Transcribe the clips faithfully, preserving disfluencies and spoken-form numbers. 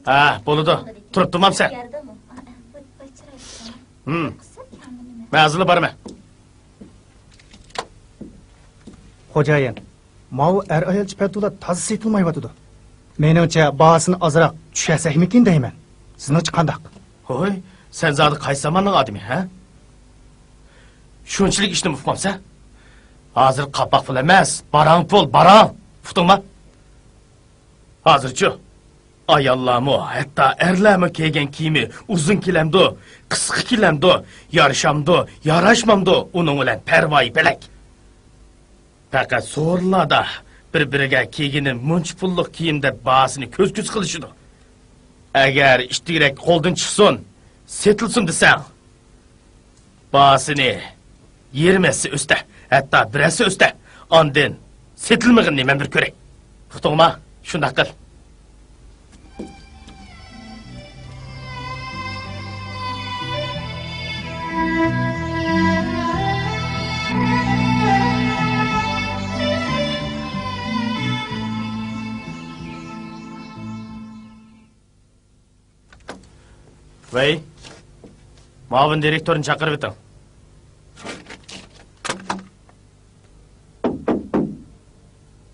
ھە، بولىدۇ. تۇرۇپ تۇرمامسەن. ھىم. مەن ھازىرلا بارىمەن. خوجايىن، ماۋۇ ئەر-ئايالچە پەتۇلار تازا سېتىلمايۋاتىدۇ. مېنىڭچە، باھاسىنى ئازراق چۈشۈرسەكمىكىن دەيمەن. سىزنىڭچە قانداق؟ ھوي، سەن زادى قايسى زاماننىڭ ئادىمى، ھە؟ شۇنچىلىك ئىشنىمۇ ئۇقمامسەن؟ ھازىر قاپاق پۇل ئەمەس، باراڭ پۇل، باراڭ! ئۇقتۇڭما؟ ھازىرچۇ؟ ئاياللارمۇ، ھەتتا ئەرلەرمۇ كىيگەن كىيىمى ئۇزۇن كېلەمدۇ، قىسقا كېلەمدۇ، يارىشامدۇ، ياراشمامدۇ، ئۇنىڭ بىلەن پەرۋايى پەلەك. پەقەت سورۇنلاردا بىر-بىرىگە كىيگىنى مۇنچە پۇللۇق كىيىم دەپ باھاسىنى كۆز-كۆز قىلىشىدۇ. ئەگەر ئىتتىكرەك قولدىن چىقسۇن، سېتىلسۇن دېسەڭ، باھاسىنى يېرىم ھەسسە ئۆستە، ھەتتا بىر ھەسسە ئۆستە. ئاندىن سېتىلمىغىنىنى مەن بىر كۆرەي. ئۇقتۇڭما؟ شۇنداق قىل. ۋەي، مۇئاۋىن دىرېكتورنى چاقىرىۋېتىڭ.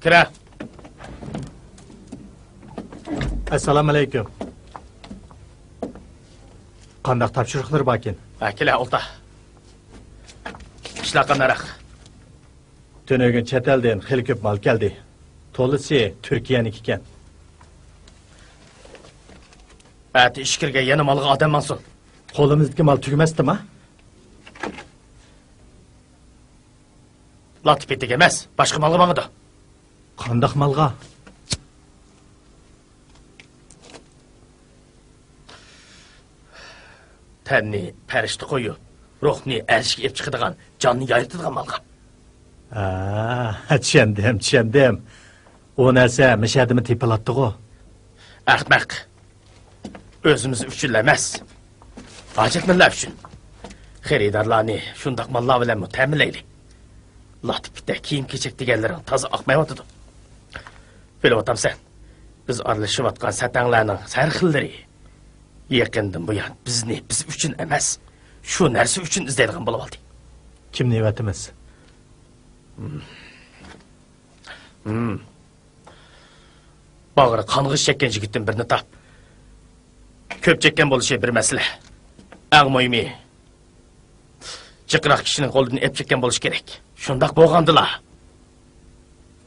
كىرە. ئەسسالامۇئەلەيكۇم. قانداق تاپشۇرۇقلىرى باركىن؟ ھە، كېلە، ئولتۇر. ئىشلار قانداقراق؟ تۈنۈگۈن چەت ئەلدىن خېلى كۆپ مال كەلدى. تولىسى تۈركىيەنىڭكى ئىكەن. ئەتە ئىچكىرىگە يەنە مالغا ئادەم ماڭسۇن. قولىمىزدىكى مال تۈگىمەستىما؟ لاتىپىتىگە ئەمەس، باشقا مالغا ماڭىدۇ. قانداق مالغا؟ تەننى پەرىشتە قويۇپ، روھنى ئەرشكە ئېلىپ چىقىدىغان، جاننى يايرىتىدىغان مالغا. ھە، چۈشەندىم، چۈشەندىم. ئۇ نەرسە مىشەدىمۇ تېپىلاتتىغۇ. ئەخمەق. ئۆزىمىز ئۈچۈنلا ئەمەس، ھاجەتمەنلەر ئۈچۈن. خېرىدارلارنى شۇنداق ماللار بىلەنمۇ تەمىنلەيلى. لاتىپىتە، كىيىم-كېچەك دېگەنلىرىڭ تازا ئاقمايۋاتىدۇ. بىلىۋاتامسەن، بىز ئارىلىشىۋاتقان سەتەڭلەرنىڭ سەرخىللىرى يېقىندىن بۇيان بىزنى بىز ئۈچۈن ئەمەس، شۇ نەرسە ئۈچۈن ئىزدەيدىغان بولۇۋالدى. كىمنى دەۋاتىمىز؟ ھىم. باغرى قانغا چەككەن يىگىتتىن بىرنى تاپ. كۆپ چەككەن بولۇشى بىر مەسىلە. ئەڭ مۇھىمى، جىقراق كىشىنىڭ قولىدىن ئېلىپ چەككەن بولۇشى كېرەك. شۇنداق بولغاندىلا،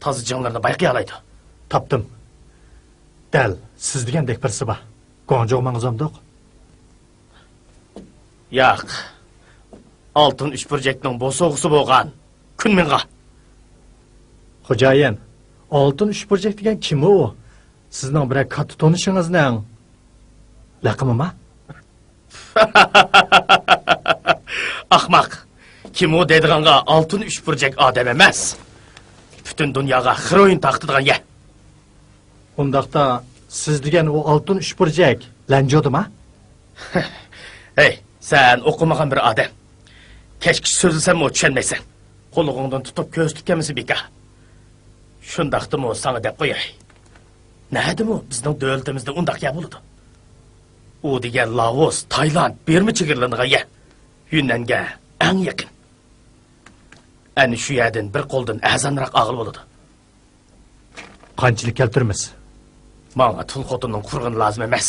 تازا جىڭلىرىنى بايقىيالايدۇ. تاپتىم. دەل سىز دېگەندەك بىرسى بار. گۇاڭجۇغا ماڭغۇزامدۇق؟ ياق. ئالتۇن ئۈچ بۇرجەكنىڭ بوسۇغىسى بولغان كۈنمىڭغا. خوجايىن، ئالتۇن ئۈچ بۇرجەك دېگەن كىم ئۇ؟ سىزنىڭ بىرەر كاتتا تونۇشىڭىزنىڭ لەقىمىما؟ ئاخماق! كىم ئۇ دەيدىغانغا ئالتۇن ئۈچ بۇرجەك ئادەم ئەمەس. پۈتۈن دۇنياغا خىروئىن تارقىتىدىغان يە. ئۇنداقتا سىز دېگەن ئۇ ئالتۇن ئۈچ بۇرجەك لەنجۇدىما؟ ھەي، سەن ئوقۇمىغان بىر ئادەم. كەچكىچە سۆزلىسەممۇ چۈشەنمەيسەن. قۇلىقىڭدىن تۇتۇپ كۆرسىتىپ كەلمىسە بىكار. شۇنداقتىمۇ ساڭا دەپ قوياي. نەدىمۇ بىزنىڭ دۆلىتىمىزدە ئۇنداق يەر بولىدۇ؟ ئۇ دېگەن لائوس، تايلاند، بىرما چېگرىلىنىدىغان يەر. يۈننەنگە ئەڭ يېقىن. ئەنە شۇ يەردىن بىر قولدىن ئەرزانراق ئالغىلى بولىدۇ. قانچىلىك كەلتۈرىمىز؟ ماڭا تۇل خوتۇننىڭ قۇرغىنى لازىم ئەمەس.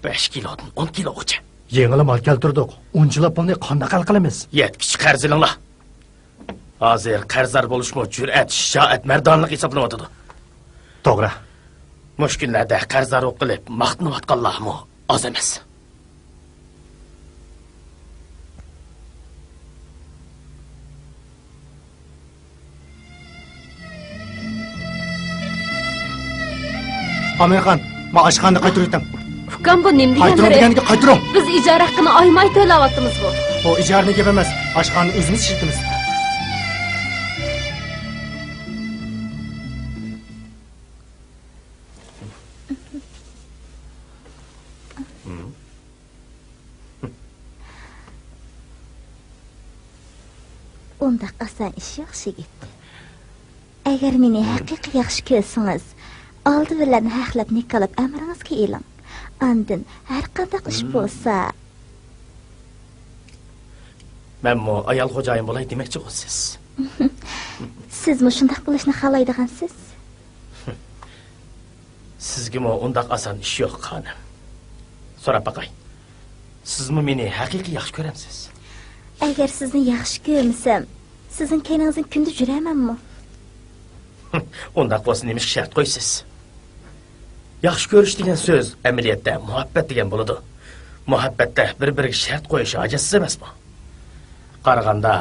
بەش كىلودىن ئون كىلوغىچە. يېڭىلا مال كەلتۈردۇق. ئۇنچىلا پۇلنى قانداق ھەل قىلىمىز؟ يەتكۈچە قەرز ئېلىڭلار. ھازىر قەرزدار بولۇشمۇ جۈرئەت، شىجائەت، مەردانىلىق ھېسابلىنىۋاتىدۇ. توغرا. مۇشۇ كۈنلەردە قەرزدارلىق قىلىپ ماختىنىۋاتقانلارمۇ ئاز ئەمەس. ئامىرخان، ما ئاشخانىنى قايتۇرۇۋېتىڭ. ئۇكام، بۇ نېمە دېگەن قايتۇرۇڭ گەپ؟ دېگەنگە قايتۇرۇڭ. بىز ئىجارە ھەققىنى ئايماي تۆلەۋاتىمىزغۇ. بۇ ئىجارىنىڭ گېپى ئەمەس، ئاشخانىنى ئۆزىمىز ئىشلىتىمىز. ئۇنداق ئاسان ئىش يوق، شىگىت. ئەگەر مېنى ھەقىقىي ياخشى كۆرسىڭىز، ئالدى بىلەن ھەقلەپ نىكاھلاپ ئەمرىڭىزگە ئېلىڭ. ئاندىن ھەر قانداق ئىش بولسا. مەنمۇ ئايال خوجايىن بولاي دېمەكچىغۇ سىز؟ سىزمۇ شۇنداق بولۇشنى خالايدىغانسىز؟ سىزگىمۇ ئۇنداق ئاسان ئىش يوق، خانىم. سوراپ باقاي، سىزمۇ مېنى ھەقىقىي ياخشى كۆرەمسىز؟ ئەگەر سىزنى ياخشى كۆرمىسەم، سىزنىڭ كەينىڭىزدىن كۈندە يۈرەمەنمۇ؟ ئۇنداق بولسا نېمىشقا شەرت قويىسىز؟ ياخشى كۆرۈش دېگەن سۆز ئەمەلىيەتتە مۇھەببەت دېگەن بولىدۇ. مۇھەببەتتە بىر-بىرىگە شەرت قويۇش ھاجەتسىز ئەمەسمۇ؟ قارىغاندا،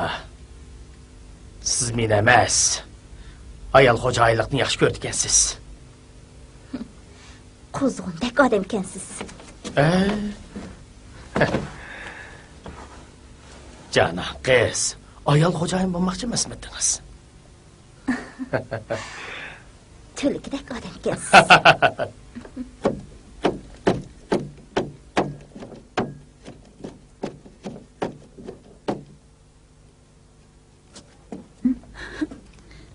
سىز مېنى ئەمەس، ئايال خوجايىنلىقنى ياخشى كۆرىدىكەنسىز. قۇزغۇندەك ئادەمكەنسىز. ئە؟ جانا قىز، ئايال خوجايىن بولماقچى ئەمەسمىدىڭىز؟ تۈلكىدەك ئادەمكەنسىز.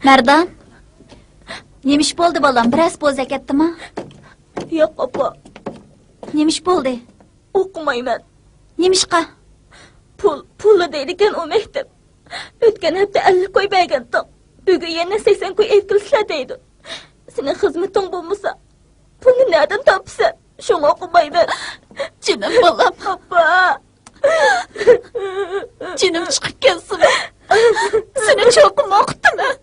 مەردان، نېمە ئىش بولدى بالام؟ بىرەرسى بوزەك ئەتتىما؟ ياق، ئاپا. نېمە ئىش بولدى؟ ئوقۇمايمەن. نېمىشقا؟ پۇل، پۇللا دەيدىكەن ئۇ مەكتەپ. ئۆتكەن ھەپتە ئەللىك كوي بەرگەنتىڭ. بۈگۈن يەنە سەكسەن كوي ئېلىپ كېلىسىلەر دەيدۇ. سېنىڭ خىزمىتىڭ بولمىسا، پۇلنى نەدىن تاپىسەن؟ شۇڭا ئوقۇمايمەن. جېنىم بالام. ئاپا! جېنىم چىقىپ كەتسىمۇ، سېنى چوقۇم ئوقۇتىمەن.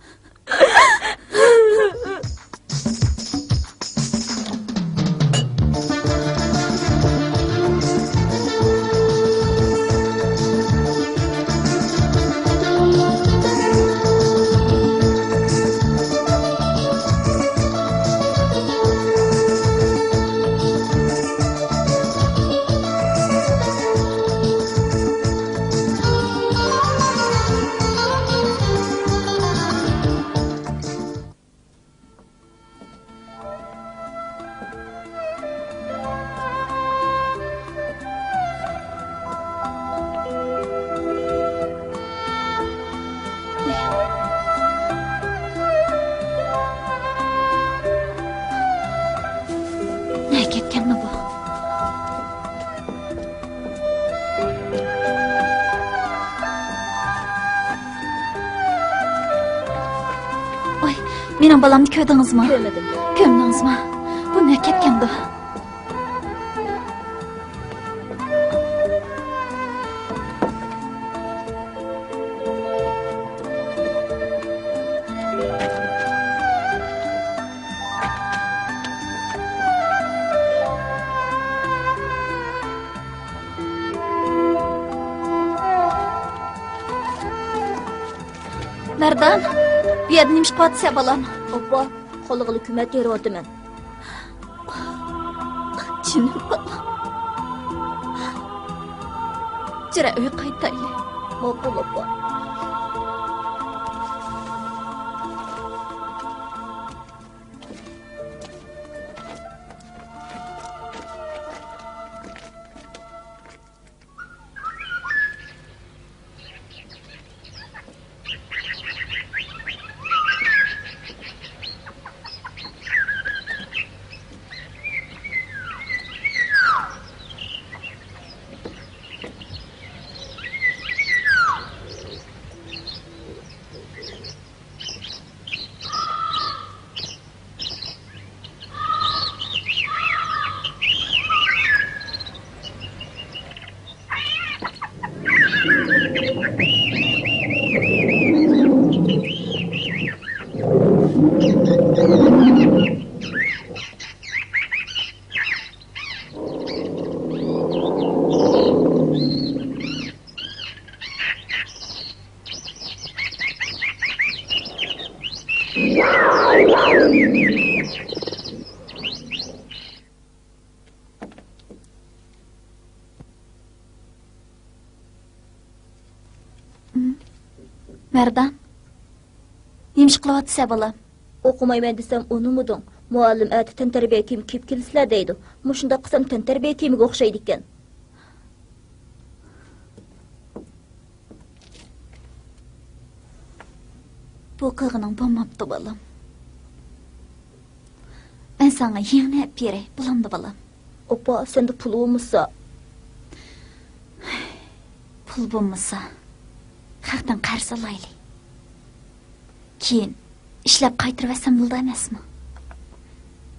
نەگە كەتكەندۇ بۇ؟ ۋاي، مېنىڭ بالامنى كۆردىڭىزمۇ؟ كۆرمىدىم. كۆردىڭىزمۇ؟ بۇ نەگە كەتكەندۇ؟ مەردان، بۇ يەردە نېمە ئىش قىلىۋاتىسەن، بالام؟ ئاپا، خالىغىلى كۆمەچ تېرىۋاتىمەن. جېنىم بالام. جۈرە، ئۆيگە قايتايلى. ماقۇل، ئاپا. مەردان، نېمە ئىش قىلىۋاتىسەن، بالام؟ ئوقۇمايمەن دېسەم ئۇنىمىدىڭ. مۇئەللىم ئەتە تەنتەربىيە كىيىمى كىيىپ كېلىسىلەر دەيدۇ. مۇشۇنداق قىلسام تەنتەربىيە كىيىمىگە ئوخشايدىكەن. بۇ قىلغىنىڭ بولماپتۇ، بالام. مەن ساڭا يېڭىنى ئەپ بېرەي، بولامدۇ، بالام؟ ئاپا، سەندە پۇل بولمىسا. پۇل بولمىسا، خەقتىن قەرز ئالايلى. كېيىن ئىشلەپ قايتۇرۇۋەتسەم بولىدۇ ئەمەسمۇ؟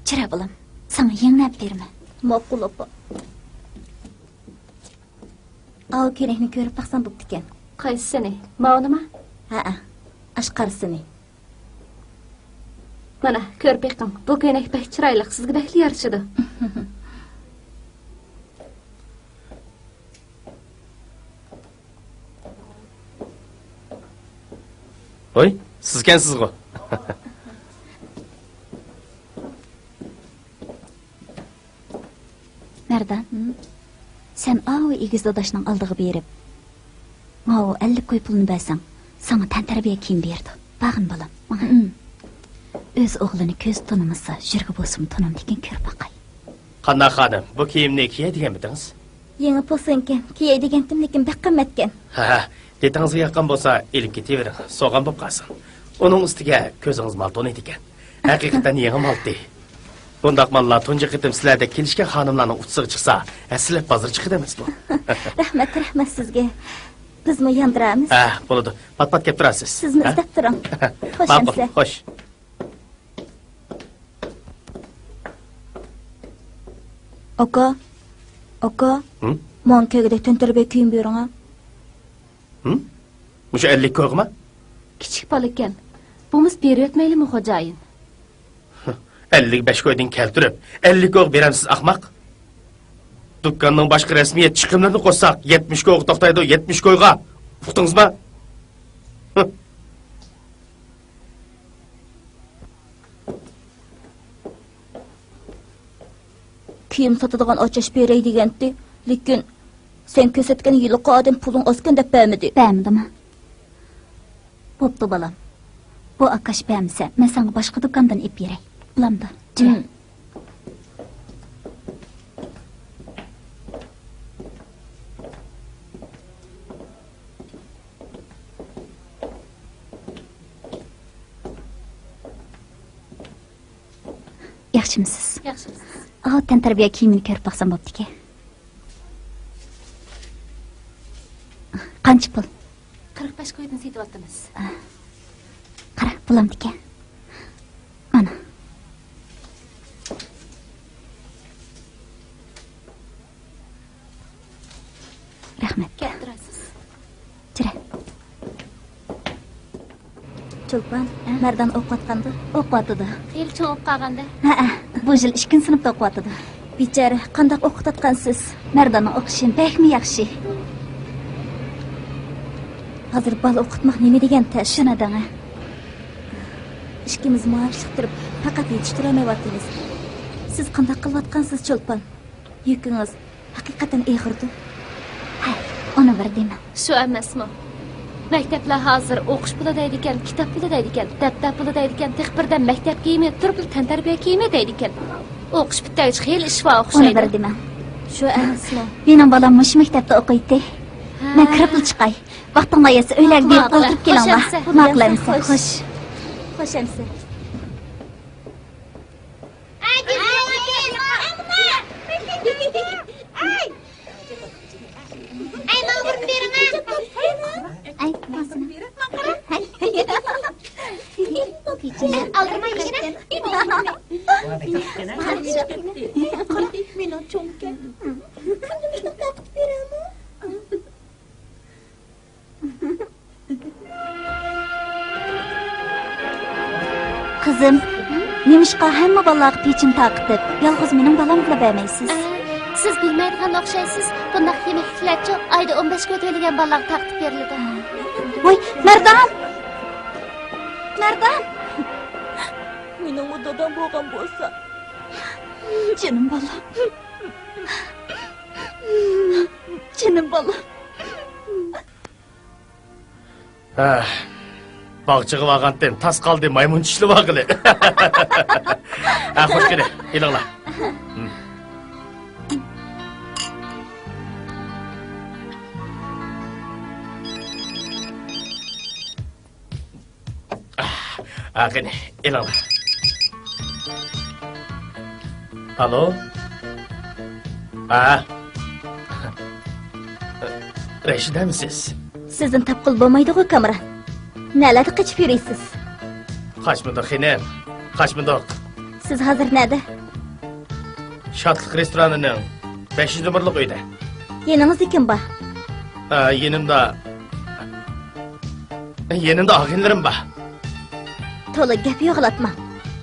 چىرە بالام، ساڭا يېڭىنى ئەپ بېرىمەن. ماقۇل، ئاپا. ئاۋۇ كۆينەكنى كۆرۈپ باقسام بوپتىكەن. قايسىسىنى؟ ماۋۇنىما؟ ھەئە، ئاشۇ قارىسىنى. مانا، كۆرۈپ بېقىڭ، بۇ كۆينەك بەك چىرايلىق، سىزگە بەكلا يارىشىدۇ. ھوي، سىزكەنسىزغۇ؟ مەردان، سەن ئاۋۇ ئېگىز داداشنىڭ ئالدىغا بېرىپ، ماۋۇ ئەللىك كوي پۇلنى بەرسەڭ، ساڭا تەنتەربىيە كىيىم بېرىدۇ. بارغىن، بالام، ماڭا. ئۆز ئوغلىنى كۆزى تونۇمىسا، يۈرىكى بولسىمۇ تونۇمدىكىن، كۆرۈپ باقاي. قانداق خانىم، بۇ كىيىمنى كىيەي دېگەنمىدىڭىز؟ يېڭى پوسۇنكەن، كىيەي دېگەنتىم، لېكىن بەك قىممەتكەن. ھە، ھە، دىتىڭىزگە ياققان بولسا ئېلىپ كېتىۋېرىڭ، سوغان بولۇپ قالسۇن. ئۇنىڭ ئۈستىگە كۆزىڭىز مال تونۇيدىكەن. ھەقىقەتەن يېڭى مالتى. بۇنداق ماللار تۇنجى قېتىم سىلەردەك كېلىشكەن خانىملارنىڭ ئۇچىسىغا چىقسا، ھەسسىلەپ بازار چىقىدۇ ئەمەسمۇ؟ رەھمەت، رەھمەت سىزگە. بىزمۇ ياندۇرارمىز. ھە، بولىدۇ. پات-پات كەپ تۇرارسىز. سىزمۇ ھە؟ ئىزدەپ تۇرۇڭ. خوش ماقۇل، ئەمىسە. خوش. ئاكا، ئاكا، ھىم؟ ماڭا كەلگۈدەك تەنتەربىيە كىيىم بېرىڭە. ھىم؟ مۇشۇ ئەللىك كويغىمۇ؟ كىچىك بالىكەن. بولمىسا بېرىۋەتمەيلىمۇ، خوجايىن؟ ئەللىك بەش كويدىن كەلتۈرۈپ، ئەللىك كويغا بېرەمسىز، ئەخمەق؟ دۇكاننىڭ باشقا رەسمىيەت چىقىملىرىنى قوشساق، يەتمىش كويغا توختايدۇ، يەتمىش كويغا. ئۇقتىڭىزمۇ؟ كىيىم ساتىدىغان ئاچاش بېرەي دېگەنتى، لېكىن سەن كۆرسەتكەن ھېلىقى ئادەم پۇلۇڭ ئازكەن دەپ بەرمىدى. بەرمىدىمۇ؟ بوپتۇ، بالام. بۇ ئاكاش بەرمىسە، مەن ساڭا باشقا دۇكاندىن ئېلىپ بېرەي. بولامدۇ؟ جىم. ھىم. ياخشىمۇسىز؟ ياخشىمۇسىز؟ ئاۋۇ تەنتەربىيە كىيىمىنى كۆرۈپ باقسام بوپتىكەن. قانچە پۇل؟ قىرىق بەش كويدىن سېتىۋاتىمىز. قارا، بولامدىكەن. مانا. رەھمەت. كەپ تۇرارسىز. چىرە. چولپان، ھە؟ مەردان ئوقۇۋاتقاندۇ؟ ئوقۇۋاتىدۇ. خېلى چوڭ ئوقۇپ قالغاندە. ھەئە، بۇ يىل ئىككىنچى سىنىپتا ئوقۇۋاتىدۇ. بىچارە، قانداق ئوقۇتۇۋاتقانسىز؟ مەرداننىڭ ئوقۇشى بەكمۇ ياخشى. ھازىر بالا ئوقۇتماق نېمە دېگەن تەس. شۇنى دەڭە. ئىككىمىز مائاشلىق تۇرۇپ، پەقەت يېتىشتۈرەلمەيۋاتىمىز. سىز قانداق قىلىۋاتقانسىز، چولپان؟ يۈكىڭىز ھەقىقەتەن ئېغىردۇ. ھە، ئۇنى بىر دېمە. شۇ ئەمەسمۇ؟ مەكتەپلەر ھازىر ئوقۇش پۇلى دەيدىكەن، كىتاب پۇلى دەيدىكەن، دەپتەر پۇلى دەيدىكەن، تېخى بىردەم مەكتەپ كىيىمى، تۈركلۈك تەنتەربىيە كىيىمى دەيدىكەن. ئوقۇش پۈتتەگۈچە خېلى ئىش بار ئوخشايدۇ. ئۇنى بىر دېمەڭ. شۇ ئەمەسمۇ؟ مېنىڭ بالام مۇشۇ مەكتەپتە ئوقۇيتتى. ھە. مەن كىرىپلا چىقاي. ۋاقتىڭلار يەتسە ئۆيلەرگە بېرىپ ئولتۇرۇپ كېلىڭلار. ماقۇل ئەمىسە. خوش. خوش ئەمىسە. قىزىم، نېمىشقا ھەممە بالىلارغا پېچىنە تارقىتىپ، يالغۇز مېنىڭ بالامغىلا بەرمەيسىز؟ ئە، سىز بىلمەيدىغان ئوخشايسىز. بۇنداق يېمەكلىكلەرچۇ ئايدا ئون بەش كوي تۆلىگەن بالىلارغا تارقىتىپ بېرىلىدۇ. ۋاي، مەردان! مەردان! مېنىڭمۇ دادام بولغان بولسا. جېنىم بالام. جېنىم بالام. ھە، باغچىغا بارغانتىم، تاس قالدى، مايمۇن چىشلىۋالغىلى. ھە، خوش كېلىپ، ئېلىڭلار. ھە، قېنى، ئېلىڭلار. ئالو. ھە؟ رەشىدەمسىز؟ سىزدىن تاپقىلى بولمايدىغۇ، كامران؟ نەلەردە قېچىپ يۈرىسىز؟ قاچمىدۇق، خېنىم، قاچمىدۇق. سىز ھازىر نەدە؟ شادلىق رېستورانىنىڭ بەشىنچى نومۇرلۇق ئۆيىدە. يېنىڭىزدا كىم بار؟ ئا، يېنىمدا، يېنىمدا ئاغىنىلىرىم بار. تولا گەپ يوغىلاتماڭ.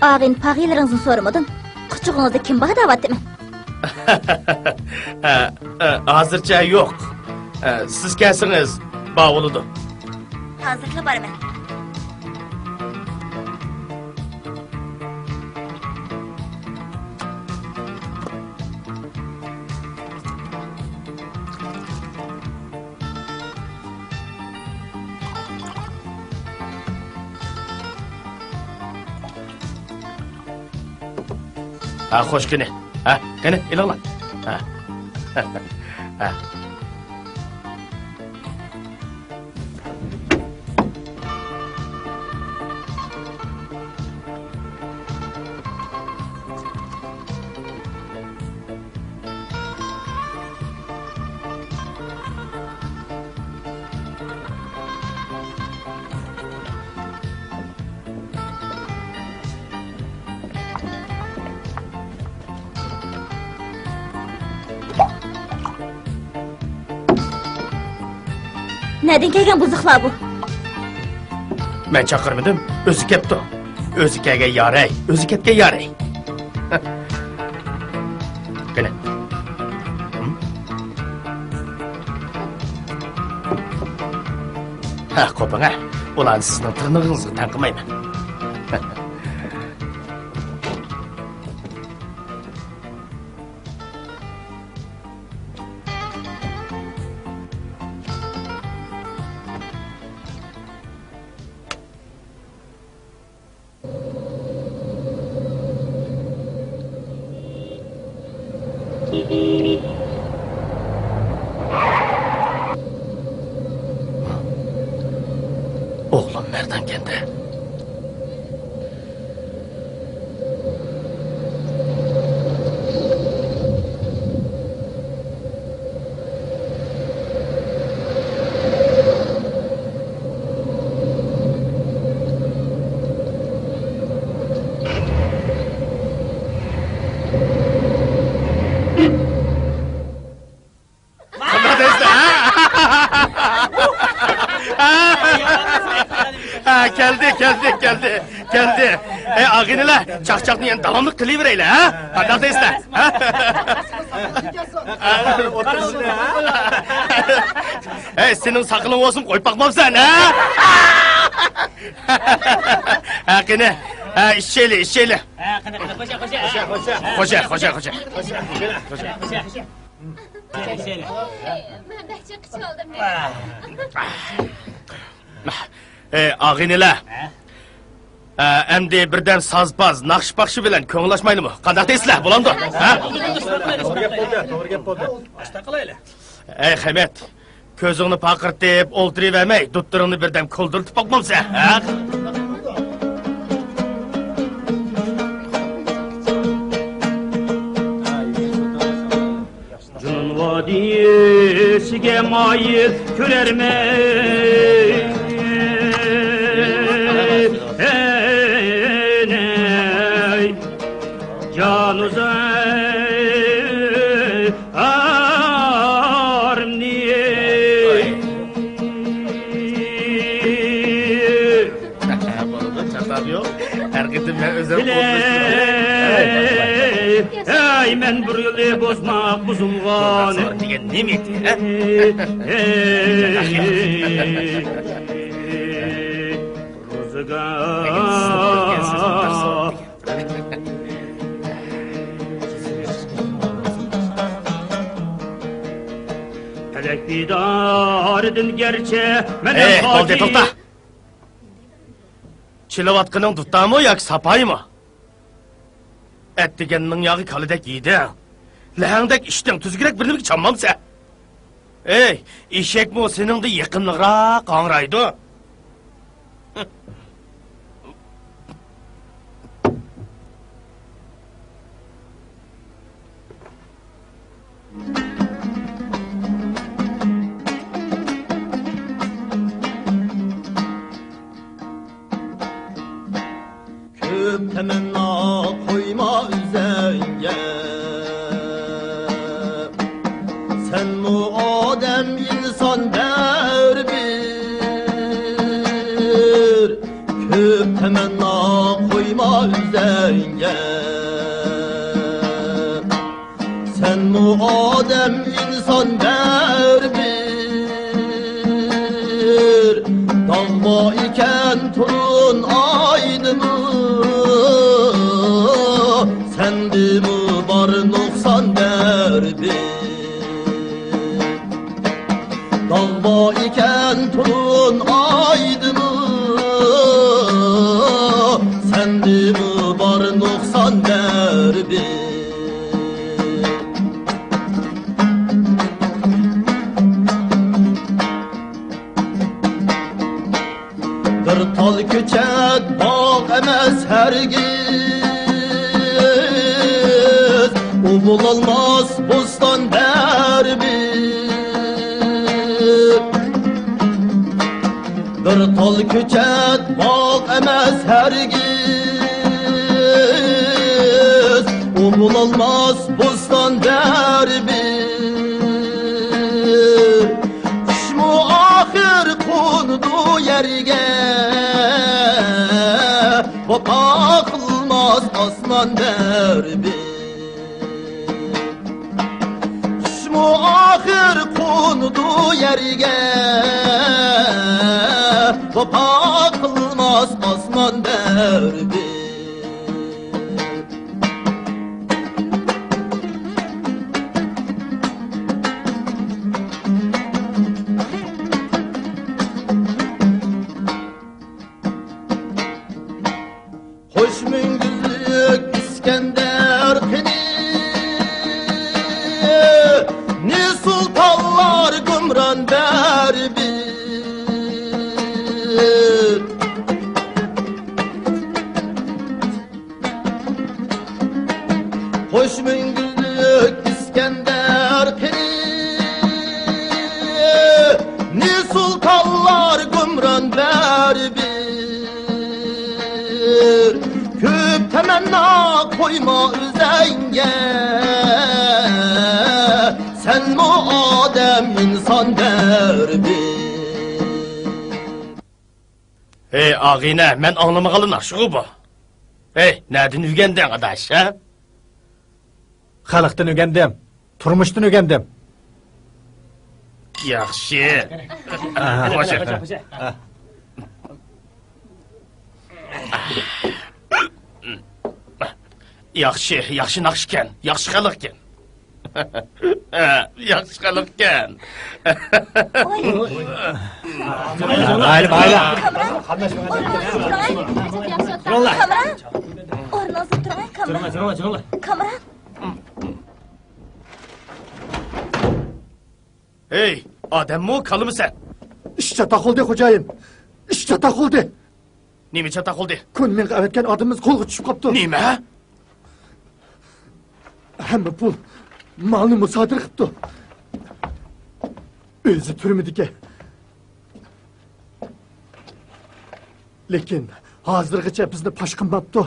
ئاغىنە-پاغىنىلىرىڭىزنى سورىمىدىم. قۇچىقىڭىزدا كىم بار دەۋاتىمەن. ئا، ئا، ھازىرچە يوق. ئا، سىز كەلسىڭىز، بار بولىدۇ. ھازىرلا بارىمەن. ھە، خوش، قېنى. ھە، قېنى، ئېلىڭلار. ھە. ھە. نەدىن كەلگەن بۇزۇقلار بۇ؟ مەن چاقىرمىدىم، ئۆزى كەپتۇ. ئۆزى كەلگەن ياراي، ئۆزى كەتكەن ياراي. قېنى. ھىم؟ ھە، قوپۇڭ، ھە. ئۇلارنى سىزنىڭ تىرنىقىڭىزغا تەڭ قىلمايمەن. ئوغلۇم مەردانكەندە. قانداق دەيسىلەر، ھە؟ ھە، كەلدى، كەلدى، كەلدى، كەلدى. ئەي، ئاغىنىلەر، چاقچاقنى يەنە داۋاملىق قىلىۋېرەيلى، ھە؟ قانداق دەيسىلەر، ھە؟ ئەي، سېنىڭ ساقىلىڭ بولسۇن، قويۇپ باقمامسەن، ھە؟ ھە، قېنى، ھە، ئىچەيلى، ئىچەيلى. ھە، قېنى، قېنى، خوشە، خوشە. خوشە، خوشە، خوشە. مەن بەك جىق ئىچىۋالدىم. ئەي، ئاغىنىلەر. ھە؟ ئە، ئەمدى بىردەم ساز-پاز، ناخشا-پاخشا بىلەن كۆڭۈل ئاچمايلىمۇ؟ قانداق دەيسىلەر؟ بولامدۇ؟ ھە؟ توغرا گەپ بولدى، توغرا گەپ بولدى. ئاشتا قىلايلى. ئەي، خەمەت، كۆزۈڭنى پارقىرىتىپ ئولتۇرۇۋەرمەي، دۇتتۇرۇڭنى بىردەم كولدۇرتۇپ باقمامسەن، ھە؟ جۇنۇن ۋادىسىگە مايىل كۆرەرمەن، جانۇزار. ئارمنى. بولىدۇ، چاتاق يوق. ھەر قېتىم مەن ئۆزۈم قوللىشىمەن. ئەي، مەن بىر يىلى بوزماق بۇزۇلغان. دېگەن نېمە ئىدى، ھە؟ روزىگار. پەلەك دىدارىدىن گەرچە مەن ھەي، بولدى، توختا! چېلىۋاتقىنىڭ دۇتارمۇ ياكى ساپايىمۇ؟ ئەتىگەننىڭ ياغى كالىدەك يېدىڭ. لەھەڭدەك ئىچتىڭ، تۈزۈكرەك بىر نېمىگە چانمامسەن؟ ئەي، ئېشەكمۇ سېنىڭدىن يېقىملىقراق ھاڭرايدۇ. كۆپ تەمەننا قويما ئۆزۈڭگە. سەنمۇ ئادەم، ئىنسان بەرىبىر. كۆپ تەمەننا قويما ئۆزۈڭگە. سەنمۇ ئادەم، ئىنسان بەرىبىر. داغ بار ئىكەن تولۇن ئايدىمۇ، سەندىمۇ بار نۇقسان بەرىبىر. داغ بار ئىكەن تولۇن ئايدىمۇ، سەندىمۇ بار نۇقسان بەرىبىر. بىر تال كۆچەت باغ ئەمەس ھەرگىز، ئۇ بولالماس بوستان بەرىبىر. بىر تال كۆچەت باغ ئەمەس ھەرگىز، ئۇ بولالماس بوستان بەرىبىر. قۇشمۇ ئاخىر قونىدۇ يەرگە، ۋاپا قىلماس ئاسمان بەرىبىر. قۇشمۇ ئاخىر قونىدۇ يەرگە، ۋاپا قىلماس ئاسمان بەرىبىر. خوش مۈڭگۈزلۈك ئىسكەندەر قېنى، نى سۇلتانلار گۇمران بەرىبىر. خوش مۈڭگۈزلۈك ئىسكەندەر قېنى، نى سۇلتانلار گۇمران بەرىبىر. كۆپ تەمەننا قويما ئۆزۈڭگە، سەنمۇ ئادەم، ئىنسان بەرىبىر. ھەي، ئاغىنە، مەن ئاڭلىمىغانلا ناخشىغۇ بۇ. ھەي، نەدىن ئۆگەندىڭ، ئاداش، ھە؟ خەلقتىن ئۆگەندىم. تۇرمۇشتىن ئۆگەندىم. ياخشى. ئاھا. خوش. ياخشى، ياخشى ناخشىكەن، ياخشى خەلقكەن. ياخشى خەلقكەن. ئايلى، ئايلى. كامران، ئورنىڭىزدا تۇرۇڭ، كامران. كامران. ھەي، ئادەممۇ، كالىمۇ سەن؟ ئىش چاتاق بولدى، خوجايىن. ئىش چاتاق بولدى. نېمە چاتاق بولدى؟ كۈنمىڭغا ئەۋەتكەن ئادىمىمىز قولغا چۈشۈپ قاپتۇ. نېمە؟ ھەممە پۇل، مالنى مۇسادىرە قىپتۇ. ئۆزى تۈرمىدىكەن. لېكىن ھازىرغىچە بىزنى پاش قىلماپتۇ.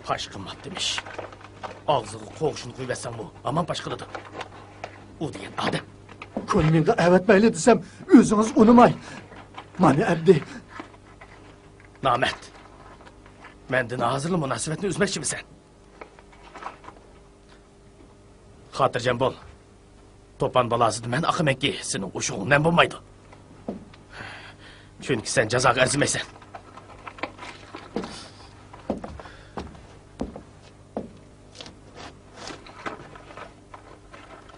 پاش قىلماپتىمىش. ئاغزىغا قوغۇشنى قويۇۋەتسەڭمۇ ھامان پاش قىلىدۇ. ئۇ دېگەن ئادەم. كۈنمىڭغا ئەۋەتمەيلى دېسەم، ئۆزىڭىز ئۇنىماي. مانا ئەمدى. نامەرد. مەندىن ھازىرلا مۇناسىۋەتنى ئۈزمەكچىمىسەن؟ خاتىرجەم بول. توپان بالاسىدا مەن ئاقىمەنكى، سېنىڭ ئوشۇقۇڭ نەم بولمايدۇ. چۈنكى سەن جازاغا ئەرزىمەيسەن.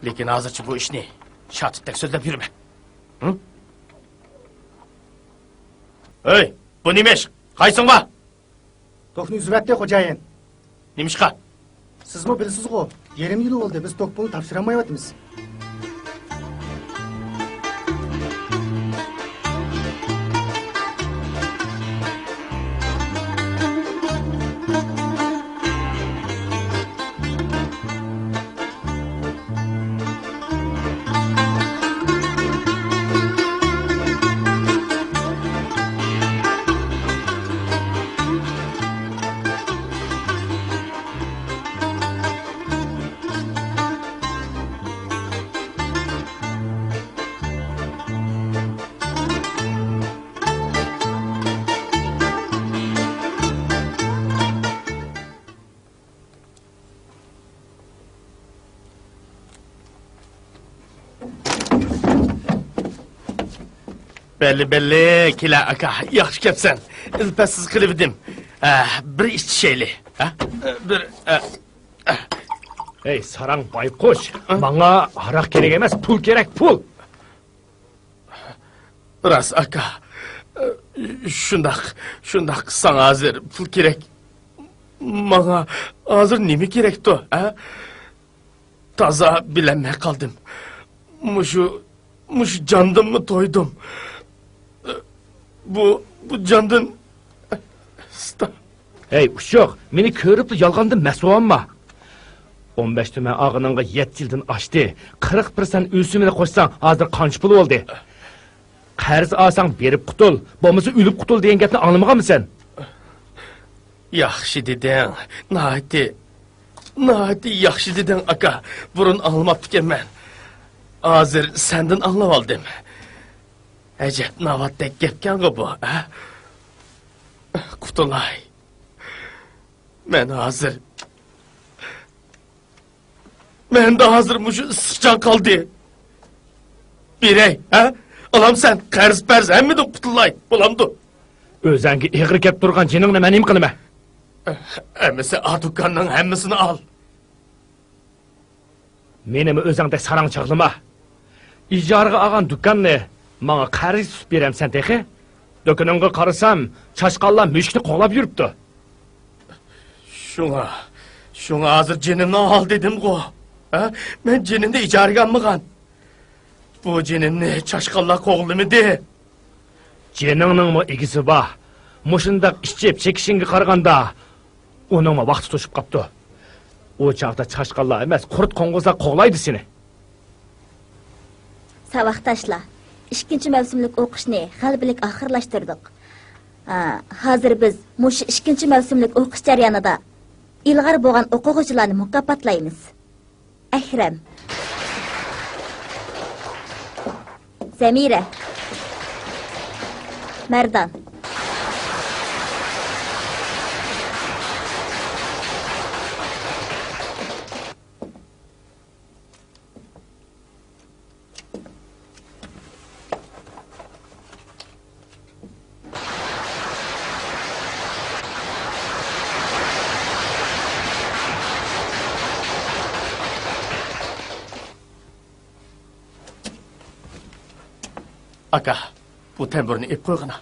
لېكىن ھازىرچە بۇ ئىشنى شاتۇتتەك سۆزلەپ يۈرمە. ھە؟ ھەي، بۇ نېمە ئىش؟ قايسىڭ بار؟ توكنى ئۈزۈۋەتتى، خوجايىن. نېمىشقا؟ سىزمۇ بىلىسىزغۇ، يېرىم يىل بولدى، بىز توك پۇلىنى تاپشۇرالمايۋاتىمىز. بەللى، بەللى، كېلە ئاكا، ياخشى كەپسەن. ئىلپەتسىز قىلىۋىدىم. ئە، بىر ئىچىشەيلى. ھە؟ بىر، ئە، ئە. ھەي، ساراڭ بايقۇش، ھە؟ ماڭا ھاراق كېرەك ئەمەس، پۇل كېرەك، پۇل! راست، ئاكا. شۇنداق، شۇنداق، ساڭا ھازىر پۇل كېرەك. ماڭا ھازىر نېمە كېرەكتۇ، ھە؟ تازا بىلەلمەي قالدىم. مۇشۇ، مۇشۇ جاندىنمۇ تويدۇم. بۇ، بۇ جاندىن. ھەي، ئۇششۇق، مېنى كۆرۈپلا يالغاندىن مەستە بولما. ئون بەش تۈمەن ئالغىنىڭغا يەتتە يىلدىن ئاشتى. قىرىق پىرسەنت ئۆسۈمىنى قوشساڭ، ھازىر قانچە پۇل بولدى؟ قەرز ئالساڭ بېرىپ قۇتۇل، بولمىسا ئۆلۈپ قۇتۇل دېگەن گەپنى ئاڭلىمىغانمۇسەن؟ ياخشى دېدىڭ، ناھايىتى، ناھايىتى ياخشى دېدىڭ، ئاكا. بۇرۇن ئاڭلىماپتىكەنمەن. ھازىر سەندىن ئاڭلىۋالدىم. ئەجەب ناۋاتتەك گەپكەنغۇ بۇ، ھە؟ قۇتۇلاي. مەن ھازىر، مەندە ھازىر مۇشۇ ئىسسىق جان قالدى. بېرەي، ھە؟ ئالامسەن، قەرز-پەرز ھەممىدىن قۇتۇلاي، بولامدۇ؟ ئۆزەڭگە ئېغىر كەپ تۇرغان جېنىڭنى مەن نېمە قىلىمەن؟ ئەمىسە، ئا دۇكاننىڭ ھەممىسىنى ئال. مېنىمۇ ئۆزۈڭدەك ساراڭ چاغلىما. ئىجارىگە ئالغان دۇكاننى ماڭا قەرزگە تۇتۇپ بېرەمسەن تېخى؟ دۇكىنىڭغا قارىسام، چاشقانلار مۈشۈكنى قوغلاپ يۈرۈپتۇ. شۇڭا، شۇڭا ھازىر جېنىمنى ئال دېدىمغۇ. ھە؟ مەن جېنىمنى ئىجارىگە ئالمىغان. بۇ جېنىمنى چاشقانلار قوغلىمىدى. جېنىڭنىڭمۇ ئىگىسى بار. مۇشۇنداق ئىچىپ چېكىشىڭگە قارىغاندا، ئۇنىڭمۇ ۋاقتى توشۇپ قاپتۇ. ئۇ چاغدا چاشقانلار ئەمەس، قۇرت قوڭغۇزلار قوغلايدۇ سېنى. ساۋاقداشلار، ئىككىنچى مەۋسۇملۇق ئوقۇشنى غەلىبىلىك ئاخىرلاشتۇردۇق. ھا، ھازىر بىز مۇشۇ ئىككىنچى مەۋسۇملۇق ئوقۇش جەريانىدا ئىلغار بولغان ئوقۇغۇچىلارنى مۇكاپاتلايمىز. ئەكرەم. زەمىرە. مەردان. ئاكا، بۇ تەمبۇرنى ئېلىپ قويغىنا.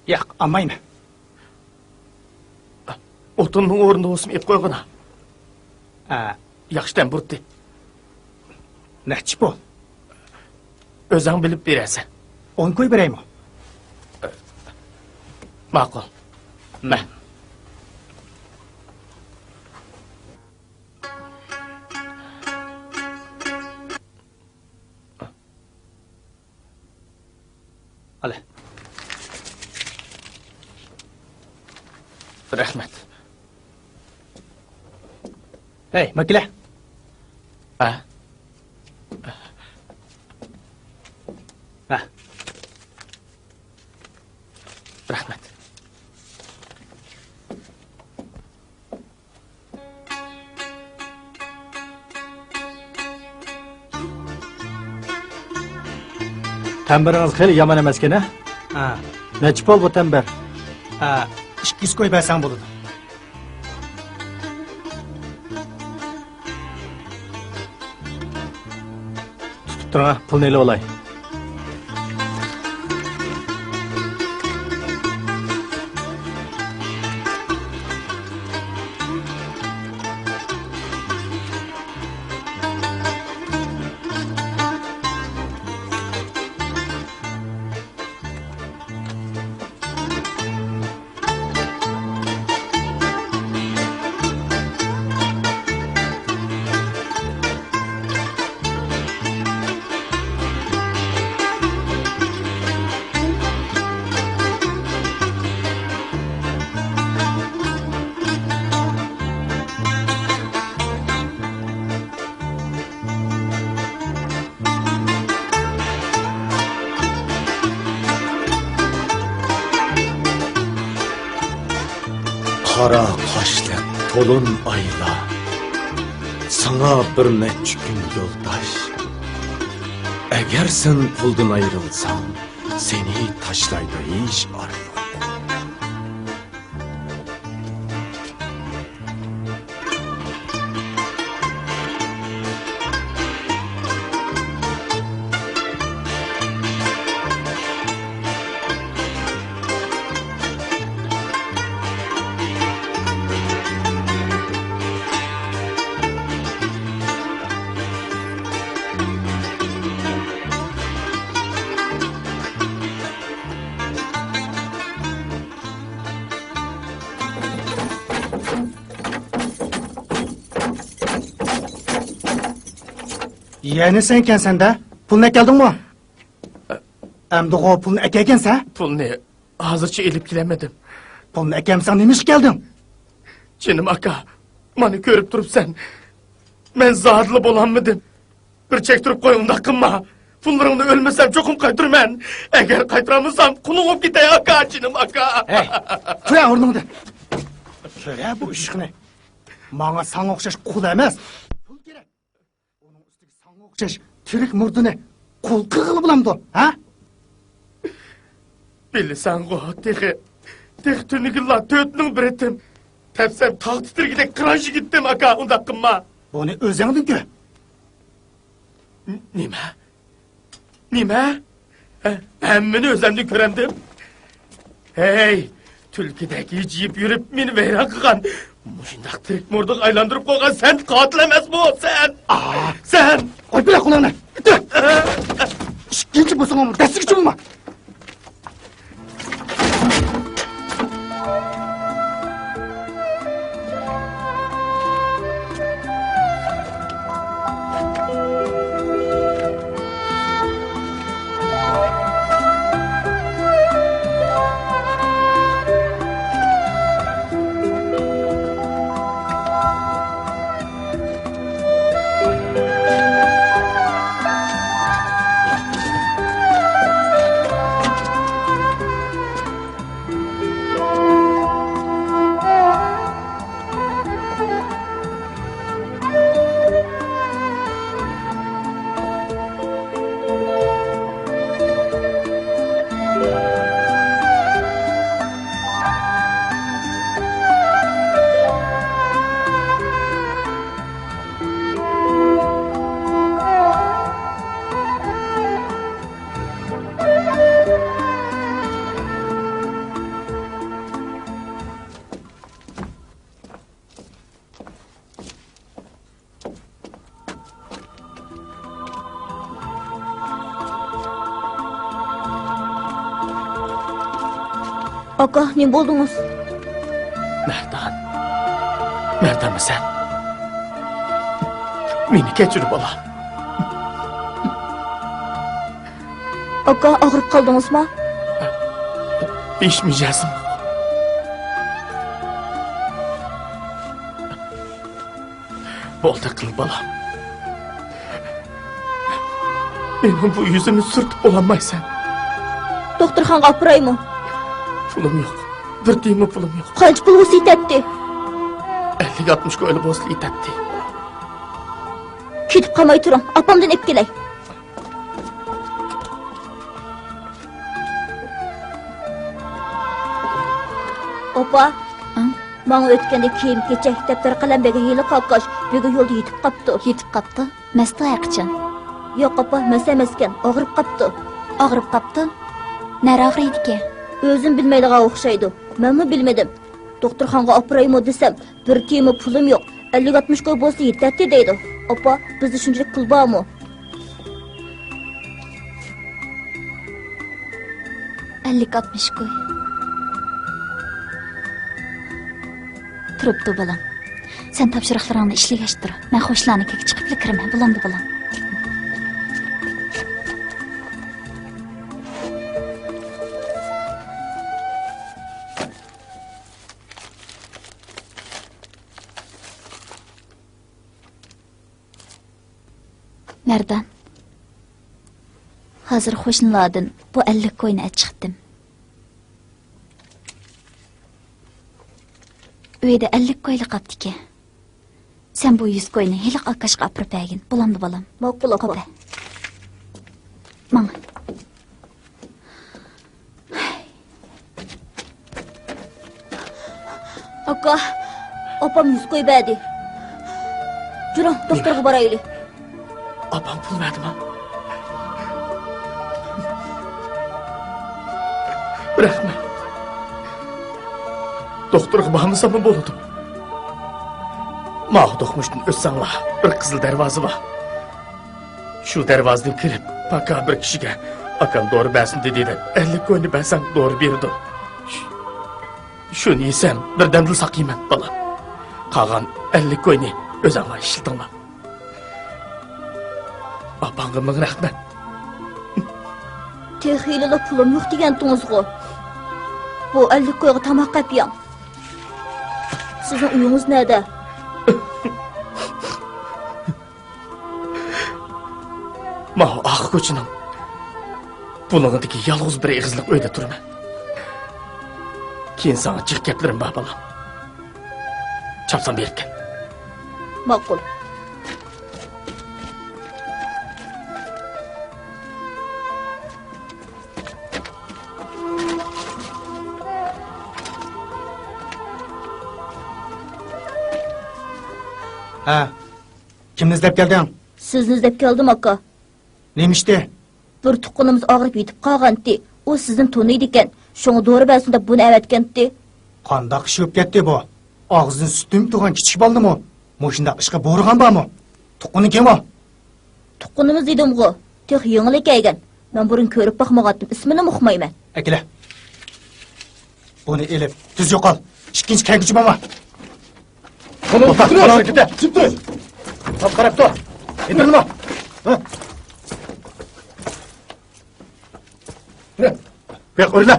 ياق، ئالمايمەن. ئوتۇننىڭ ئورنىدا بولسىمۇ ئېلىپ قويغىنا. ئە. ياخشى تەمبۇرتتى. نەچچە پۇل؟ ئۆزۈڭ بىلىپ بېرەرسەن. ئون كوي بېرەيمۇ؟ ماقۇل. مە. ئالە. رەھمەت. ھەي، ماكىلە. ھە؟ ھە. رەھمەت. تەمبىرىڭىز خېلى يامان ئەمەسكەن، ھە؟ ھە. نەچچە پۇل بۇ تەمبىر؟ ھە، ئىككى يۈز كوي بەرسەڭ بولىدۇ. تۇتۇپ تۇرۇڭ، پۇلنى ئېلىۋالاي. قارا قاشلىق تولۇن ئايلار، ساڭا بىر نەچچە كۈن يولداش. ئەگەر سەن پۇلدىن ئايرىلساڭ، سېنى تاشلايدۇ ھېچ ئارزۇ. يەنە سەنكەنسەن-دە. پۇلنى ئەكەلدىڭمۇ؟ ئەمدىغۇ پۇلنى ئەكەلگەنسەن؟ پۇلنى ھازىرچە ئېلىپ كېلەلمىدىم. پۇلنى ئەكەلمىسەڭ نېمە ئىشقا كەلدىڭ؟ جېنىم ئاكا، مانا كۆرۈپ تۇرۇپسەن. مەن زادىلا بولالمىدىم. بىر چەكتۈرۈپ قوي، ئۇنداق قىلما. پۇللىرىڭنى ئۆلمىسەم چوقۇم قايتۇرىمەن. ئەگەر قايتۇرالمىسام، قۇلۇڭ بولۇپ كېتەي، ئاكا، جېنىم ئاكا. ھەي، تۇرە ئورنۇڭدىن. كۆرە بۇ ئىشقىنى. ماڭا ساڭا ئوخشاش قۇل ئەمەس، پۇل كېرەك. ئۇنىڭ ئۈستىگە ساڭا ئوخشاش تىرىك مۇردىنى قۇل قىلغىلى بولامدۇ، ھە؟ بىلىسەنغۇ، تېخى، تېخى تۈنۈگۈنلا تۆتنىڭ بىر ئېتىم. تەپسەم تاغ تىترىگۈدەك قىران يىگىتتىم، ئاكا، ئۇنداق قىلما. بۇنى ئۆزۈڭدىن كۆر. ن-، نېمە؟ نېمە؟ ھە، ھەممىنى ئۆزۈمدىن كۆرەمدىم. ھەي، تۈلكىدەك ھىجىيىپ يۈرۈپ، مېنى ۋەيران قىلغان، مۇشۇنداق تىرىك مۇردىغا ئايلاندۇرۇپ قويغان سەن قاتىل ئەمەسمۇ، سەن؟ ئا! سەن! قوي بىلە قولۇڭنى! ئىتتىر! ئىككىنچى بولساڭمۇ دەسسىگە چۇمۇلما! ئاكا، نېمە بولدىڭىز؟ مەردان. مەردانمۇ سەن؟ مېنى كەچۈر، بالام. ئاكا، ئاغرىپ قالدىڭىزمۇ؟ بېشىم يەزىم. بولدى قىل، بالام. مېنىڭ بۇ يۈزۈمنى سۈرتۈپ بولالمايسەن. دوختۇرخانىغا ئاپىرايمۇ؟ پۇلۇم يوق. بىر تىيىنمۇ پۇلۇم يوق. قانچە پۇل بولسا يېتەتتى؟ ئەللىك ئاتمىش كويلا بولسا يېتەتتى. كېتىپ قالماي تۇرۇڭ، ئاپامدىن ئېلىپ كېلەي. ئاپا، ئىڭ؟ ماڭا ئۆتكەندە كىيىم-كېچەك، دەپتەر-قەلەم بەرگەن ھېلىقى ئاكاش بۈگۈن يولدا يېتىپ قاپتۇ. يېتىپ قاپتۇ؟ مەستۇ ھەرقاچان. ياق، ئاپا، مەست ئەمەسكەن، ئاغرىپ قاپتۇ. ئاغرىپ قاپتۇ؟ نەرە ئاغرىيدىكەن؟ ئۆزىمۇ بىلمەيدىغان ئوخشايدۇ. مەنمۇ بىلمىدىم. دوختۇرخانىغا ئاپىرايمۇ دېسەم، بىر تىيىنمۇ پۇلۇم يوق، ئەللىك ئاتمىش كوي بولسا يېتەتتى دەيدۇ. ئاپا، بىزدە شۇنچىلىك پۇل بارمۇ؟ ئەللىك ئاتمىش كوي. تۇرۇپتۇ، بالام. سەن تاپشۇرۇقلىرىڭنى ئىشلىگەچ تۇر. مەن خوشلارنىڭكىگە چىقىپلا كىرىمەن. بولامدۇ، بالام؟ مەردان، ھازىر قوشنىلاردىن بۇ ئەللىك كوينى ئەچىقتىم. ئۆيدە ئەللىك كويلا قاپتىكەن. سەن بۇ يۈز كوينى ھېلىقى ئاكاشقا ئاپىرىپ بەرگىن. بولامدۇ، بالام؟ ماقۇل، ئاپا. قوپە. ماڭا. ئاكا، ئاپام يۈز قويۇپ بەردى. جۈرۈڭ، دوختۇرغا بارايلى. ئاپام پۇل بەردىما؟ رەھمەت. دوختۇرغا بارمىساممۇ بولىدۇ. ماۋۇ دوقمۇشتىن ئۆتسەڭلار، بىر قىزىل دەرۋازا بار. شۇ دەرۋازىدىن كىرىپ، پاكار بىر كىشىگە «ئاكام دورا بەرسۇن» دېدى دەپ، ئەللىك كوينى بەرسەڭ دورا بېرىدۇ. شۇ، شۇنى يېسەم، بىردەمدىلا ساقىيىمەن، بالام. قالغان ئەللىك كوينى ئۆزۈڭلار ئىشلىتىڭلار. ئاپاڭغا مىڭ رەھمەت. تېخىلىلا پۇلۇم يوق دېگەنتىڭىزغۇ. بۇ ئەللىك كويغا تاماق ئەپ يەڭ. سىزنىڭ ئۆيىڭىز نەدە؟ ماۋۇ ئارقا كوچىنىڭ بۇلۇڭىدىكى يالغۇز بىر ئېغىزلىق ئۆيدە تۇرىمەن. كېيىن ساڭا جىق گەپلىرىم بار، بالام. چاپسان بېرىپ كەل. ماقۇل. ھە، كىمنى ئىزدەپ كەلدىڭ؟ سىزنى ئىزدەپ كەلدىم، ئاكا. نېمە ئىشتى؟ بىر تۇغقىنىمىز ئاغرىپ يېتىپ قالغانتى. ئۇ سىزنى تونۇيدىكەن. شۇڭا دورا بەرسۇن دەپ بۇنى ئەۋەتكەنتى. قانداق ئىش بولۇپ كەتتى بۇ؟ ئاغزىدىن سۈت تېمىپ تۇرغان كىچىك بالىنىمۇ مۇشۇنداق ئىشقا بۇيرۇغان بارمۇ؟ تۇغقىنى كىم ئۇ؟ تۇغقىنىمىز دېدىمغۇ. تېخى يېڭىلا كەلگەن. مەن بۇرۇن كۆرۈپ باقمىغانتىم، ئىسمىنىمۇ ئۇقمايمەن. ئەكېلە. بۇنى ئېلىپ، تېز يوقال. ئىككىنچى كەلگۈچى بولما. قولۇڭنى توختاڭ، تۇتۇپ تۇر. قولۇڭنى كېتە. تۇتۇپ تۇر. قاراپ تۇر. ئىنتىلما. ھە. ياق، ئۆرلە.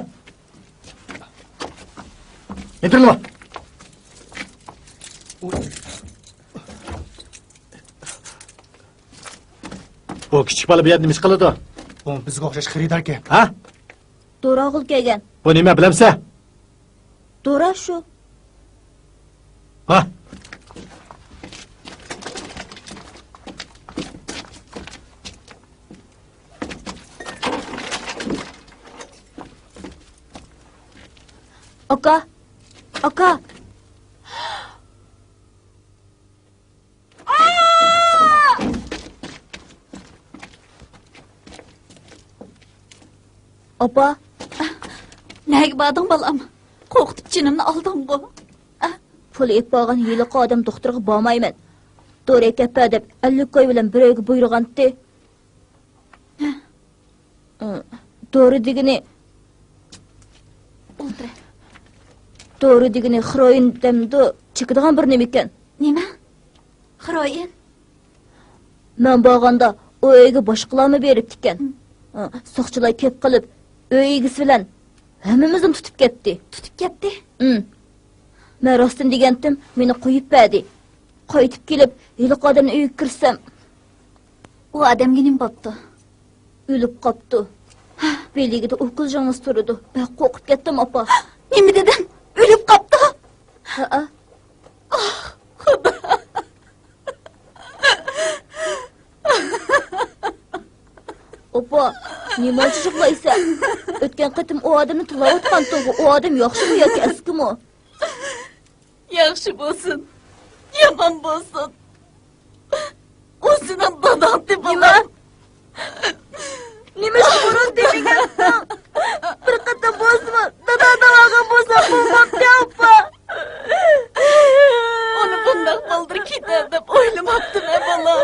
ئىنتىلما. بۇ كىچىك بالا بۇ يەردە نېمە ئىش قىلىدۇ؟ بۇ بىزگە ئوخشاش خېرىداركەن. ھە؟ دورا ئالغىلى كەلگەن. بۇ نېمە، بىلەمسەن؟ دورا شۇ. ھە. ئاكا، ئاكا. ئاپا. نەگە باردىڭ، بالام؟ قورقۇتۇپ جېنىمنى ئالدىڭغۇ. پۇل ئېلىپ بارغان ھېلىقى ئادەم دوختۇرغا بارمايمەن، دورا ئەكەپ بەر دەپ ئەللىك كوي بىلەن بىر ئۆيگە بۇيرۇغانتى. دورا دېگىنى، ئولتۇرە. دورا دېگىنى خروئىن دەمدۇ، چېكىدىغان بىر نېمىكەن. نېمە؟ خروئىن؟ مەن بارغاندا ئۇ ئۆيگە باشقىلارمۇ بېرىپتىكەن. ھىم. ساقچىلار كەپ قېلىپ، ئۆي ئىگىسى بىلەن ھەممىمىزنى تۇتۇپ كەتتى. تۇتۇپ كەتتى؟ ھىم. مەن راستىنى دېگەنتىم، مېنى قويۇپ بەردى. قايتىپ كېلىپ، ھېلىقى ئادەمنىڭ ئۆيىگە كىرسەم، ئۇ ئادەمگە نېمە بوپتۇ؟ ئۆلۈپ قاپتۇ. بېلىگىدە ئوكۇل ژىڭنىسى تۇرىدۇ. بەك قورقۇپ كەتتىم، ئاپا. نېمە دېدىڭ؟ ئۆلۈپ قاپتۇ؟ ھەئە. ئاھ، خۇدا. ئاپا، نېمانچە يىغلايسەن؟ ئۆتكەن قېتىم ئۇ ئادەمنى تىللاۋاتقانتىڭغۇ، ئۇ ئادەم ياخشىمۇ ياكى ئەسكىمۇ؟ ياخشى بولسۇن، يامان بولسۇن، ئۇ سېنىڭ داداڭتى، بالام. نېمە ئۈچۈن بۇرۇن دېمىگەنتىڭ؟ بىر قېتىم بولسىمۇ دادا دەۋالغان بولساڭ بولمامتى، ئاپا؟ ئۇنى بۇنداق بالدۇر كېتەر دەپ ئويلىماپتىمەن، بالام.